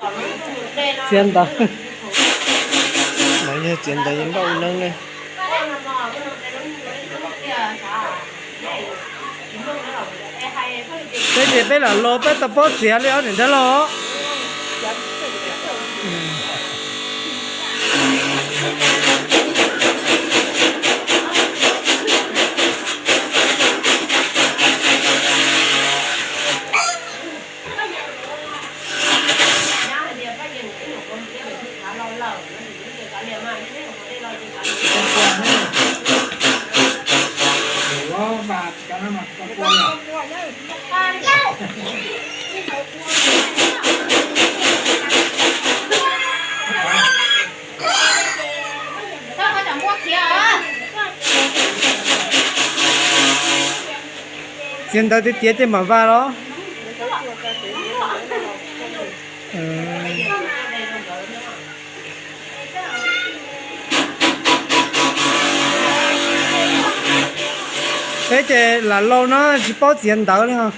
Txiav ntawv. No yog txiav ntawv yuav npaj ua neeb ne. Peb ces peb lam los peb tau pob txiav li ob niam nrab los. Txiav ntawv tiav tiav ces mam vas los. Peb ces lam laus no tsis paub txiav ntawv li os.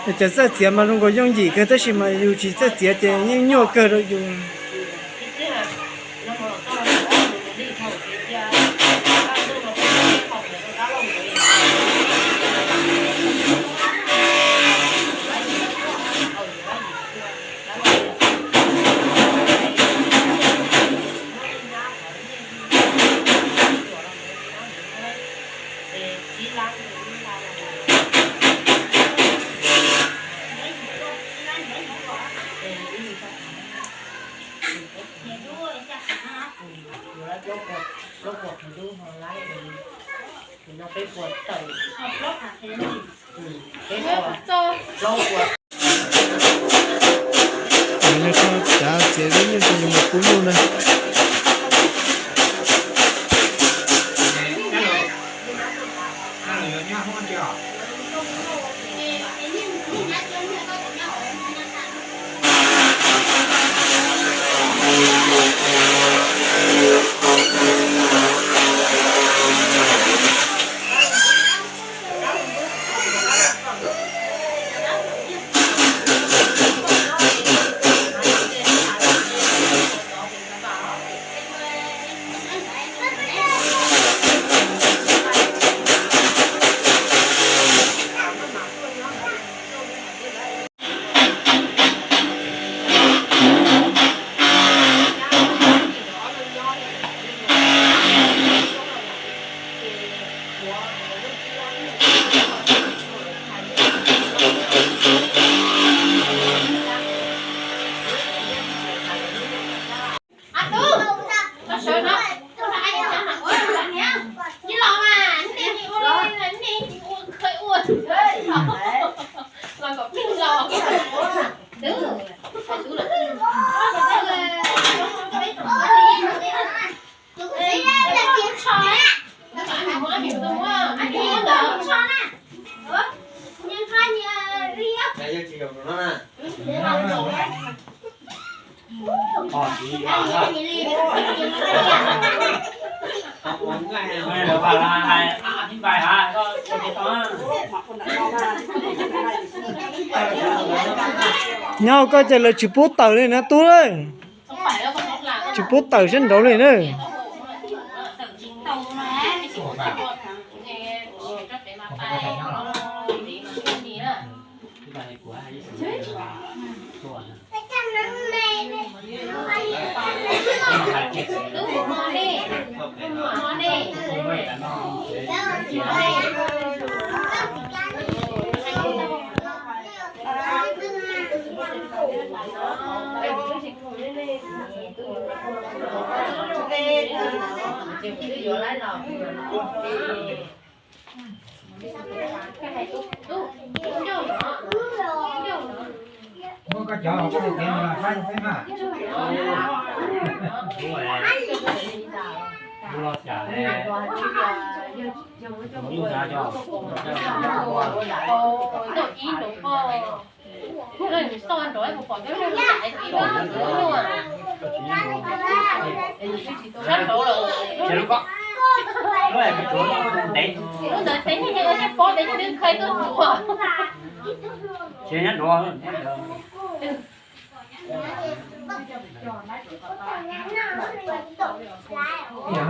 Ces txawj txiav mas zoo nkaus yooj yim kawg tab sis mas yus tsis txawj txiav ces yeej nyuaj kawg rau yus. Cav txiav lub nyuj rau yus mus pub nyuj na. Nyob koj ces lawv tsis pub tawm li na tub. Tsis pub tawm sab nraud li na. Lub ntawd teb yeej ua tej pob teb yeej twb khawb tuaj tsuav. Ces nyob duav. Nyob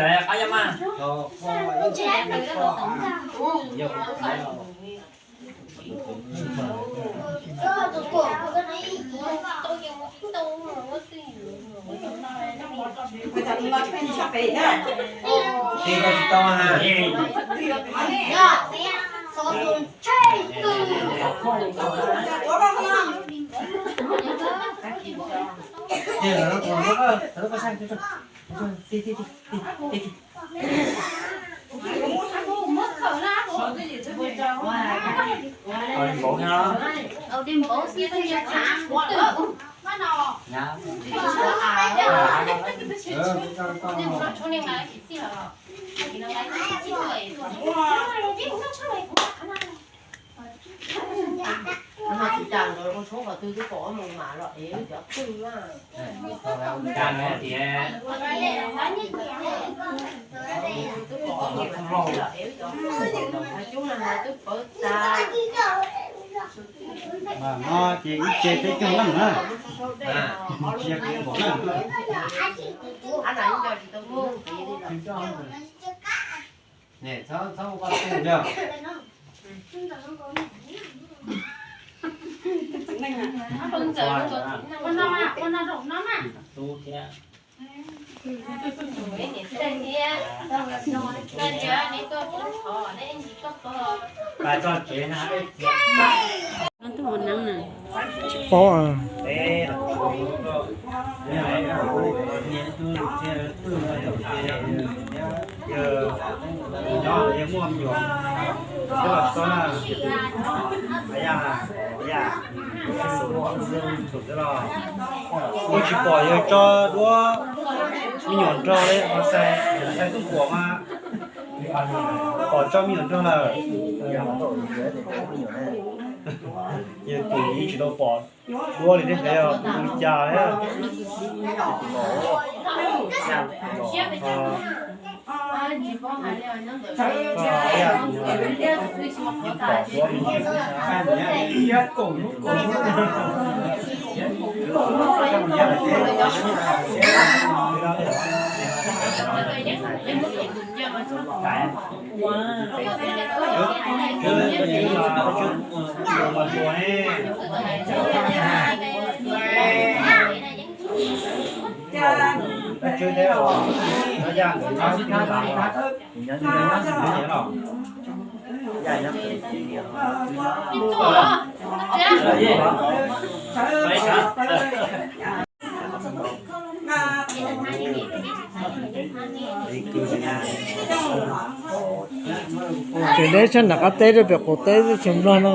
ntawm qab yam mas. Ua tsis tas nkawd ua tshoob qhov twg twb pom ob moos mas los ev wb cov twj na. Twb pom ob moos los ev wb cov twj, cub no twb pawv tas. Mas no ces ib ce peb caug leej na. Ntsia kuv pom leej. Ab na ib co tsis tau tus ntxiv li los. Ne txhob txhob ua koj tus yog. Tus thiab. Pais txog tsev na. Tsis paub. Kuv tsis pom yawg tso duab me nyuam nrog li, sai tuaj pom mas pom tso me nyuam nrog lawm. Yawg tus tsis tau pom duab li thiab, tus li cas thiab. Tseem deb tshaj nram qab teb rau pem qaum teb xwb tsis nplog no.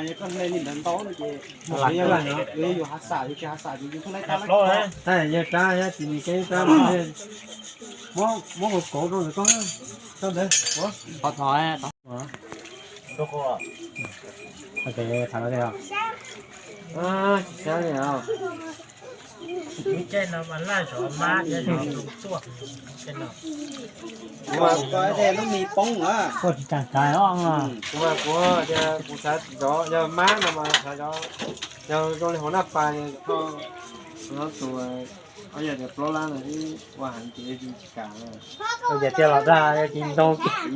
mas yog koj hle li ntawd ntau no ces yus yog hav xam yus tsis hav xam ces yus thiaj laib tau. Yog rab yog tsis nws kev rab, muab muab hauv kauv rau ntawm koj. Koj ntawd ua. Thov thov. Tsis sab li os. Kuv mas kuv tias lub mis poob na. Kuv mas kuv tias kuv xav zov yog mab no mas xav zov, yog zoo li hauv Naj Pas no, tus ob yam tias plaub lab no ib ua heev ces tsis kam. Yog tias tiag los dag ces ntau kiag.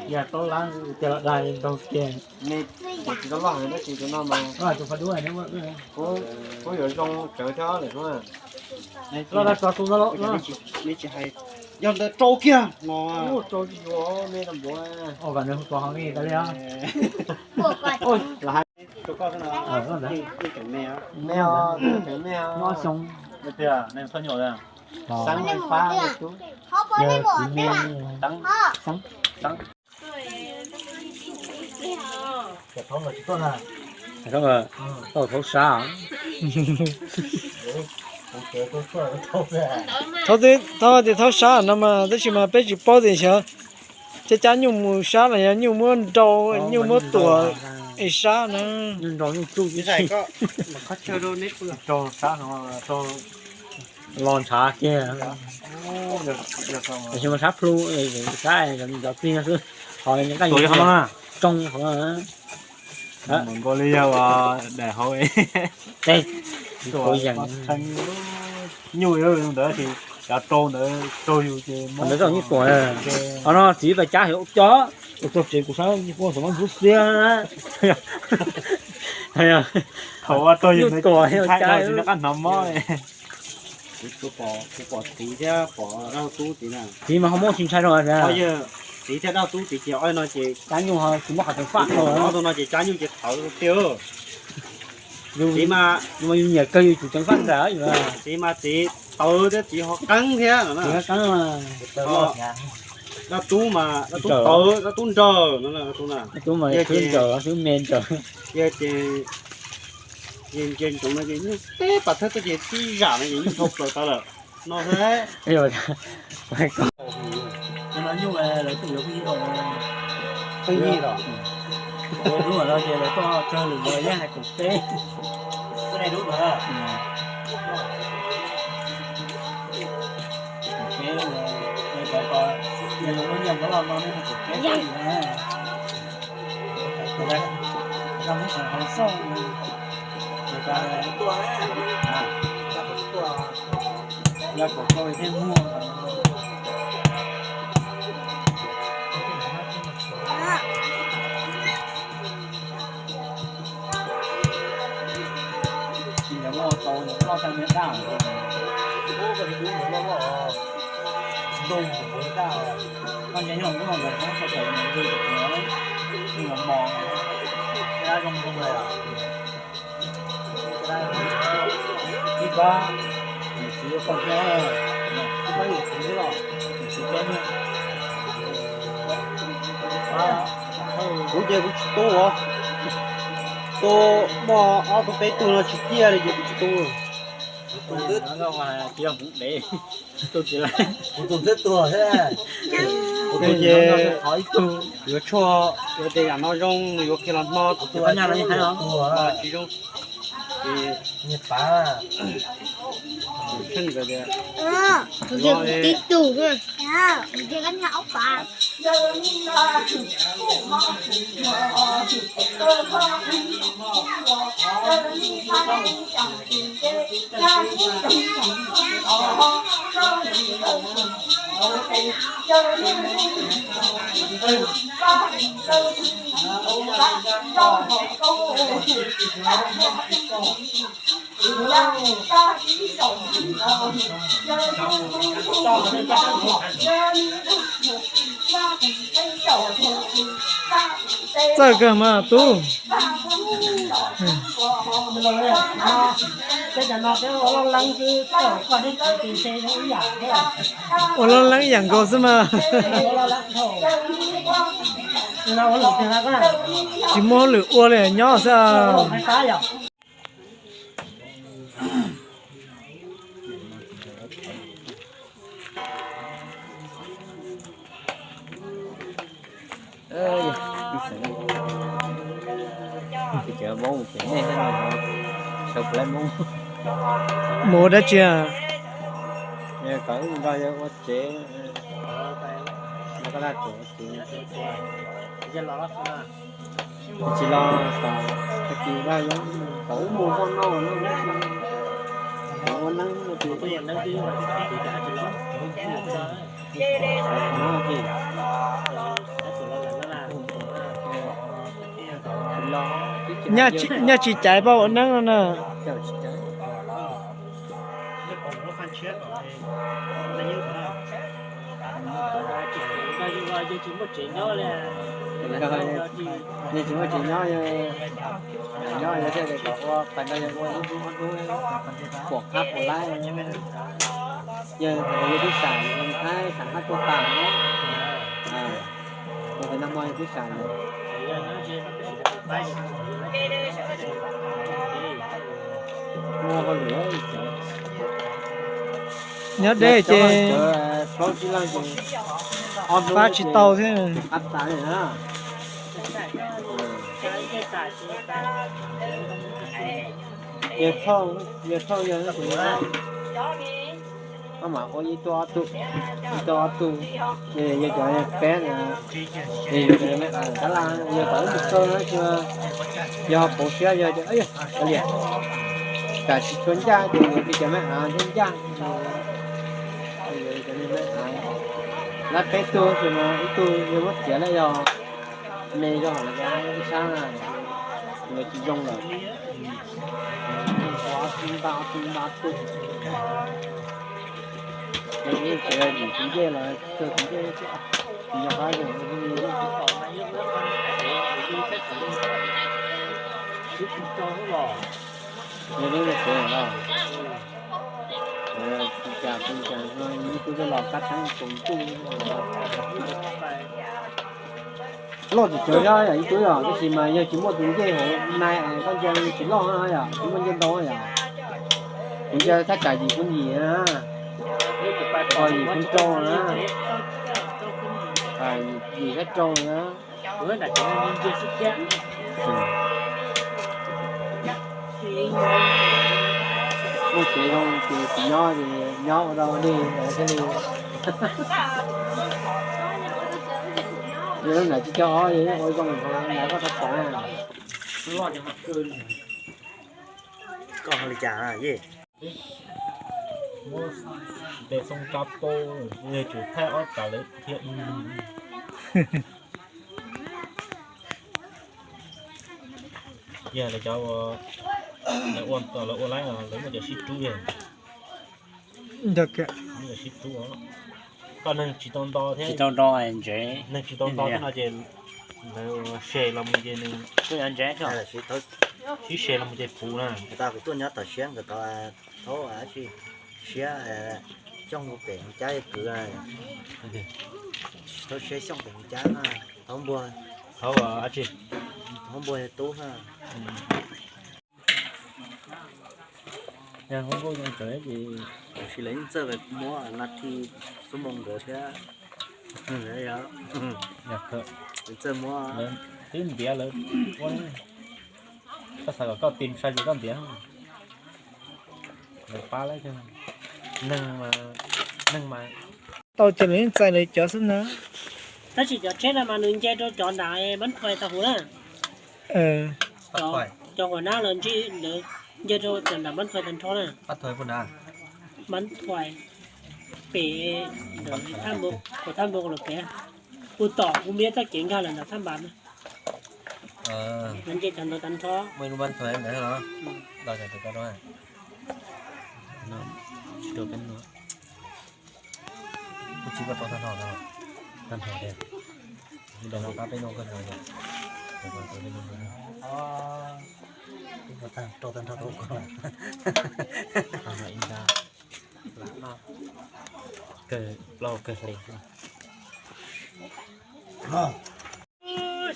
Yog plaub lab tiag los dag ces ntau kiag. Tsis tau loj heev dab tsi tus no mas. Kuv yuav zoo tsawv thiab lawm. Los dag tso tus no los. Yog ntawd rau kiag no. Rau tsis yuav me no npaum. Ua kom nws hu tus hauv li tas li os. Los hais rau koj xwb no. Me os, me os. Nyob xyoo tiag, nej txhob nyuam li. Xab, Xab, Xab. Thaub sab. Thaub, thaub tias thaub sab no mas tab sis mas peb tsis paub tias xyov cab cab nyuj mus sab los yog nyuj muab nrau, nyuj muab tuam es sab na. Los ntshav kiag. Tab sis mas sab plhu, sab cov plig no xwb, qhov tsoo qhov no. Nkaus li yog daim hauv. Nyuj ntawd ces cov rau ntawd raug yus ces ntawd nyuj tuam. Qhov no txiv pas cab heev cov, kuv tuag tsev kuv sab kuj xav muab ntxub xiab. Thaum ua rau yus nyuj tuam cab qab hnov mob. Kuv pom txiv thiab pom dab tub txiv na. Txiv mas ho muab tsis ntshai rau. Txiv thiab dab tub txiv ces ob no ces cab nyuj ho tsis muab qhov teev faj rau no ces cab nyuj ces tawv tiag. Txiv mas yus nyiam kawg yus tsum teev faj ntag. Txiv mas txiv tawv thiab txiv ho qeeb thiab. Dab tub mas dab tub tawv dab tub nrawg no. Dab tub mas xwb nrawg xwb me nrawg. Yog ces ntsia ntsoov no ces nyuj teb pas thawb tuaj ces tib zam no ces nyuj dhau plaws tawv lawm no xwb. Nyuj lawv tuaj yuav pheej yig los, lub no ces lawv tuaj tsawg lwm los yeej hais kaum peb. Kaum peb, lawv cov ko, lawv lub nyiam npaum no nej hais kaum peb na. Tsis ncav muaj tau nws loj tag nws daj. Koj ncav nyuj loj ntawd koj txhob tawm nws lwj, nws mos mos, dab zoo zoo lawm. Ib pab, txiv yuav poj thiab, ib pab yuav txiv los, txiv thiab. Kuv ces kuv tsis tu os, tu muaj ob tug peb tug no tsis ciaj li ces kuv tsis tu. Kuv tus ntxawb tuag thiab. Kuv tus ces yuav tshuaj, yuav tej yam no zoo nws yuav kiag los hno, kuv tus tsis zoo. Ces niag pav, kuv tib tug, kuv ces kab nyag ob pav. Txawj kawg mas tub. Ua loj leeb ib yam nkaus xwb mas. Tsis muaj hauj lwm ua li nyob xwb. Mus dab tsi? Tsis los, tag kis vaj yog tau mus vaj noj, ua neeb. Nyaj tsis caiv pab ua neeb no na. Yeej tsis muaj tsev nyob, nyob yog thiaj li kom ua pais no yog ua ib hnub ob hnub, puas qab puas laib. Yog yog tib sam, yog Thaib sam qab tuaj tas na. Yog nag hmo yog tib sam na. Muaj hauj lwm, nyob deb ces plaub tsib leeg ces pab tsis tau thiab. Qab tas li na. Yog thauj, yog thauj yog Koj mam ua ib tug ob tug, ib tug ob tug, yog cov peb, tab laj yog tom ib tug kawg na, yog pauv siab yog tias, liam, tsam tsis tshua ncaj ces yuav cia cov me av ncaj ncaj. Lab peb tug xwb mas ib tug yog muab txiav lawm yog me zog lawm ib sab na, yuav tsis zoo lawm. Npaj ob tug npaj ob tug. Ces ib tsev yim tus ncej los kawg tus ncej, yog qab zoo. Yog li tsev los, cas tus cas no ib tug los kab teeb koom ntuj. Loj tsis tsawg thiab yom, ib tug yom, tab sis mas yog tsis muaj tus ncej hauv nai es koj ntsia tsis loj yom, tsis muaj ncej ntau yom. Kuv ntsia thaj tsam yim kuv yim na, yim kuv rau na, yim thaj rau na. Muaj tsev zoo ces tsis nyob, nyob ua dog dig ntawd thiaj li. Yog lub nram tsis cog os, yog ua zoo nrad koj rau xav. Koj li cas yej? Muab tes xoo tsa pau, yog tsum thaij ob tas lawv thiab. Yog lawv cov lawv ua laib lawv muaj cov sib rub, sib rub. Koj neeg tsis tau nto thiab, neeg tsis tau nto thiab no ces lawv se los mus ces nws sib se los mus ces puv na. Kuv tuaj nyob tom siab nkawd tod, thaub siab xyooj pem cab kwv, thaub siab xyooj pem cab na, thaub npua, thaub npua tub na. Yog hoob nkauj zoo tawv ces tam sim lawv yeej txawj muab nas thi xuab moos nkawd thiab. Txawj muab, twb ntiav lawv ua, koj xav kom koj tis sai ces koj ntiav. Lawv pab lawm, neeg mas, neeg mas tau ces lawv yeej txais lawv cov xwb na. Tab sis cov tsheb no mas nws nce rau cov nram Mab Thuais tau huv na. Cov huam nab los ntsib lawv nce rau cov nram Mab Thuais tag nrho na. Mab Thuais pem, thaj npoo los pem, kuv tom kuv muaj txoj kev nkag lawm nram thaj npas na. Lawv nce cov ntawd tag nrho. Kuv tsis koj tau tag nrho, tag nrho tiag. Kuv rau no qab peb no koj nrho yom. Rau tag nrho tau koj. Kawg plaub kawg hli.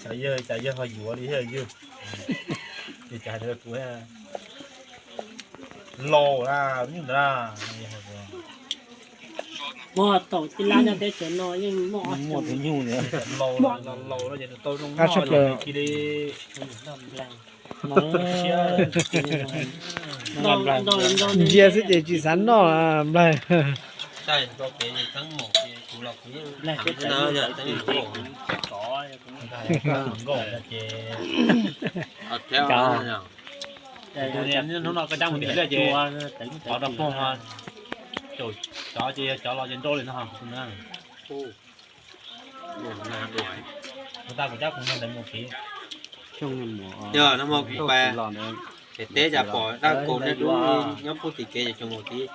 Cas yawg, cas yawg ho yuav li thiab yawg. Ces cas kuv laus na, nyuj ntawd na. Muaj taum tib lab nyob teb chaws no yeej muaj tus nyuj ntawd. Laus, laus no ces nws tau zoo noj ces nws cia li siab. Ntsia xwb ces tsis xav noj nplaig. Hnub no koj cab mus tim liaj ces qhov rau pog, cov ces yog cov los ces nrau li no. Kuv tab kuv cab kuv ntawd mus kev. Yog no kuv pais pem teb cas pom dab kaus niaj hnub nyob puag tim kev ces cov mus kev.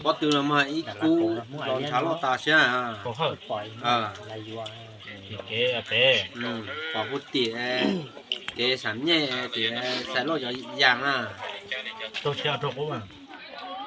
Pob tw no mas ib kub los ntshav loj tas siab. Kev pem, pom puag tim kev xam nyej tim xais loj cov yas na. Taug siab rau qub mas.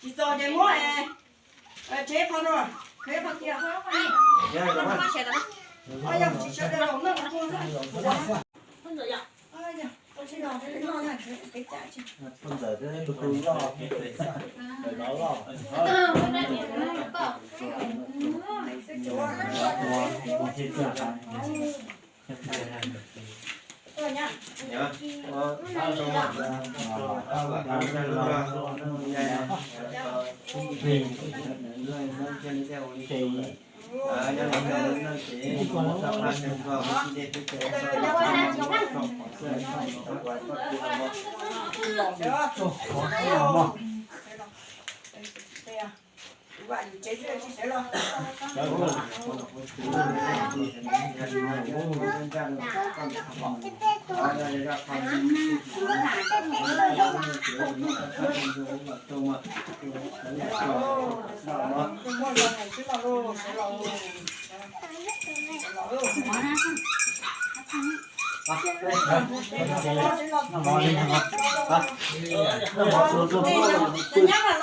Tsis txaus ces muab tsev qho no, qhia qhov tias, yog tsis sawv daws los noj kuv tuaj xwb.